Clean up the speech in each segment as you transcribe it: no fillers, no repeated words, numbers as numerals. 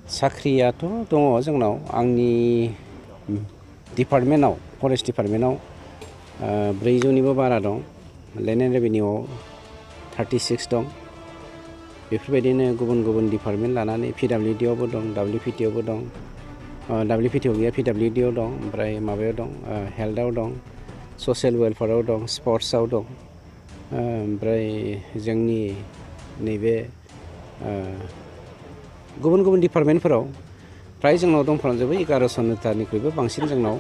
साख्रियाथ' दङ जोंनाव आंनि डिपार्टमेन्टआव फरेस्ट डिपार्टमेन्टआव 400निबो बारा दं। लेन्ड एन्ड रेभिनिउआव 36 दं। बेफोरबायदिनो गुबुन गुबुन डिपार्टमेन्ट लानानै PWDआवबो दं, WPTआवबो दं। WPTआव गैया, PWDआव दं, ओमफ्राय माबायाव दं, हेल्थआव दं, ससियेल वेलफेयाराव दं, स्पर्ट्सआव दं। ओमफ्राय जोंनि नैबे गुबुन गुबुन डिपार्टमेन्टफोराव फ्राय जोंनाव दंफ्रामजोबो 1100निख्रुइबो बांसिन जोंनाव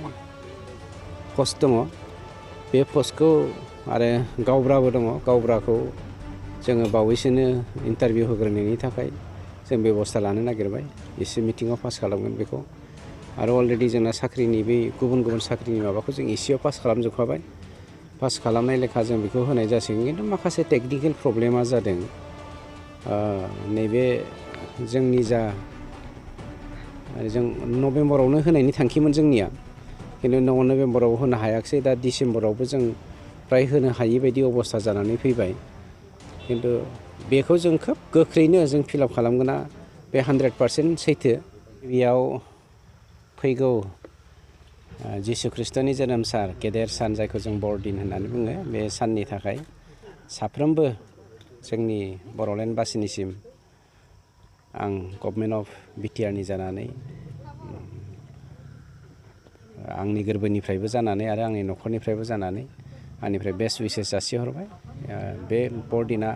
पस्ट दङ। बे पस्टखौ आरो गावब्राबो दङ। गावब्राखौ जोङो बावैसोनो इन्टारभिउ होग्रोनायनि थाखाय जों बेबस्था लानो नागिरबाय। एसे मिटिङाव पास खालामगोन बेखौ। आरो अलरेडि जोंना साख्रिनि बै गुबुन गुबुन साख्रिनि माबाखौ जों एसेयाव पास खालामजोबखाबाय। पास खालामनाय लेखा जों बेखौ होनाय जासिगोन। खिन्थु माखासे टेकनिकेल प्रब्लेमा जादों। नैबे जोंनि जा जों नभेम्बरावनो होनायनि थांखिमोन जोंनिया, खिन्थु नभेम्बराव होनो हायाखिसै। दा डिसेम्बरावबो जों फ्राय होनो हायि बायदि अबस्था जानानै फैबाय। खिन्थु बेखौ जों खोब गोख्रैनो जों फिलआप खालामगोना बे 100% सैथो। बेयाव फैगौ जिसु ख्रिस्ट'नि जोनोम सान, गेदेर सान जायखौ जों बरदिन होननानै बुङो, बे साननि थाखाय साफ्रोमबो जोंनि बर'लेण्डबासिनिसिम आं गभर्नमेन्ट अफ बिटिआरनि जानानै आंनि गोरबोनिफ्रायबो जानानै आरो आंनि न'खरनिफ्रायबो जानानै आंनिफ्राय बेस्ट उइसेस जासिहरबाय। बे बरदिना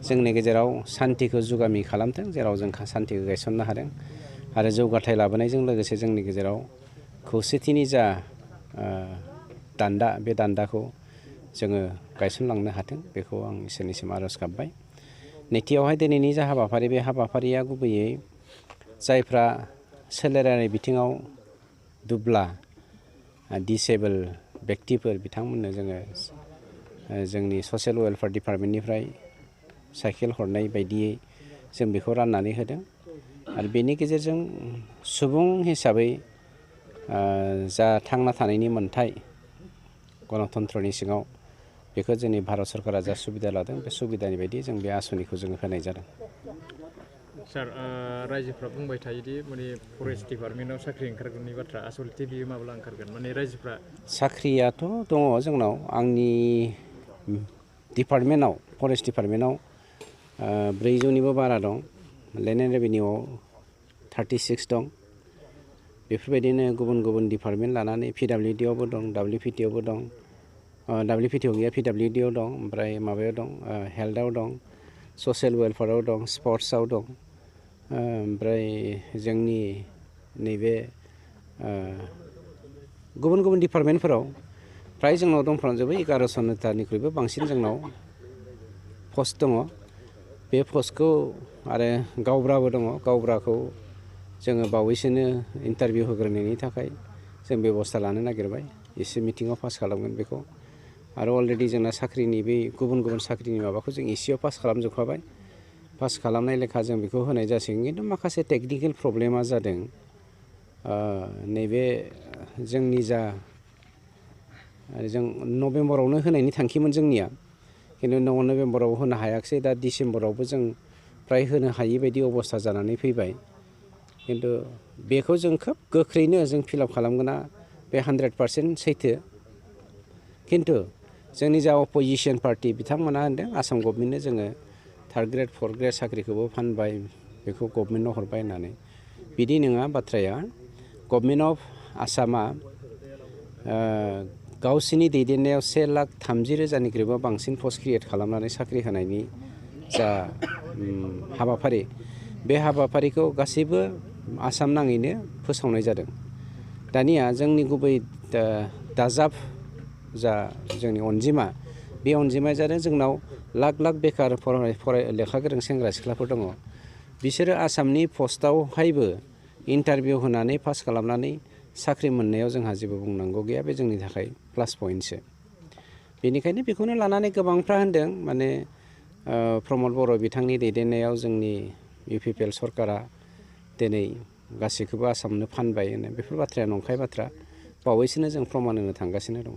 जोंनि गेजेराव सान्तिखौ जुगामि खालामथों, जेराव जों सान्तिखौ गायसननो हादों। आरो जौगाथाय लाबोनायजों लोगोसे जोंनि गेजेराव खौसेथिनि जा दान्दा, बे दान्दाखौ जोङो गायसनलांनो हाथों, बेखौ आं इसोरनिसिम आर'ज गाबबाय। नैथियावहाय दिनैनि जा हाबाफारि, बे हाबाफारिया गुबैयै जायफ्रा सोलेरारि बिथिङाव दुब्ला दिसेबोल बेक्तिफोर, बिथांमोननो जोङो जोंनि ससियेल वेलफेयार डिपार्टमेन्टनिफ्राय साइकेल हरनाय बायदियै जों बेखौ राननानै होदों। आरो बेनि गेजेरजों सुबुं हिसाबै जा थांना थानायनि मोन्थाय गणतन्त्रनि सिङाव, बेखौ जोंनि भारत सरकारा जा सुबिदा लादों, बे सुबिदानि बायदि जों बे आसनिखौ जोङो होनाय जादों। सार, रायजोफ्रा बुंबाय थायोदि माने फरेस्ट डिपार्टमेन्टआव साख्रि ओंखारगोननि बाथ्रा, आसलथे बियो माब्ला ओंखारगोन? माने रायजोफ्रा साख्रियाथ' दङ जोंनाव आंनि डिपार्टमेन्टआव फरेस्ट डिपार्टमेन्टआव 400निबो बारा दं। लेन्ड एन्ड रेभिनिउआव 36 दं। बेफोरबायदिनो गुबुन गुबुन डिपार्टमेन्ट लानानै PWDआवबो दं, WPTआवबो दं। WPTआव गैया, PWDआव दं, ओमफ्राय माबायाव दं, हेल्थआव दं, ससियेल वेलफेयाराव दं, स्पर्ट्सआव दं। ओमफ्राय जोंनि नैबे गुबुन गुबुन डिपार्टमेन्टफोराव फ्राय जोंनाव दंफ्रामजोबो 1100निख्रुइबो बांसिन जोंनाव पस्ट दङ। बे पस्टखौ आरो गावब्राबो दङ। गावब्राखौ जोङो बावैसोनो इन्टारभिउ होग्रोनायनि थाखाय जों बेबस्था लानो नागिरबाय। एसे मिटिङाव पास खालामगोन बेखौ। आरो अलरेडि जोंना साख्रिनि बै गुबुन गुबुन साख्रिनि माबाखौ जों एसेयाव पास खालामजोबखाबाय। पास खालामनाय लेखा जों बेखौ होनाय जासिगोन। खिन्थु माखासे टेकनिकेल प्रब्लेमा जादों। नैबे जोंनि जा जों नभेम्बरावनो होनायनि थांखिमोन जोंनिया, खिन्थु नभेम्बराव होनो हायाखिसै। दा डिसेम्बरावबो जों फ्राय होनो हायि बायदि अबस्था जानानै फैबाय। खिन्थु बेखौ जों खोब गोख्रैनो जों फिलआप खालामगोना बे 100% सैथो। खिन्थु जोंनि जा अप'जिसन पार्टि, बिथांमोना होनदों आसाम गभर्नमेन्टनो जोङो 3rd ग्रेड 4th ग्रेड साख्रिखौबो फानबाय, बेखौ गभर्नमेन्टनो हरबाय होननानै। बिदि नङा बाथ्राया। गभर्नमेन्ट अफ आसामा गावसिनि दैदेननायाव 1,30,000निख्रुइबो बांसिन पस्ट क्रिएट खालामनानै साख्रि होनायनि जा हाबाफारि, बे हाबाफारिखौ गासैबो आसाम नाङैनो फोसावनाय जादों। दानिया जोंनि गुबै दाजाब जा जोंनि अनजिमा, बे अनजिमाया जादों जोंनाव लाख लाख बेखार लेखा गोरों सेंग्रा सिख्लाफोर दङ। बिसोरो आसामनि पस्टआवहायबो इन्टारभिउ होनानै पास खालामनानै साख्रि मोननायाव जोंहा जेबो बुंनांगौ गैया। बे जोंनि थाखाय प्लास पइन्टसो। बेनिखायनो बेखौनो लानानै गोबांफ्रा होनदों, माने प्रमद बर' बिथांनि दैदेननायाव जोंनि UPPL सरकारा दिनै गासैखौबो आसामनो फानबाय होनो। बेफोर बाथ्राया नंखाय बाथ्रा। बावैसोनो जों प्रमान होनो थांगासिनो दङ।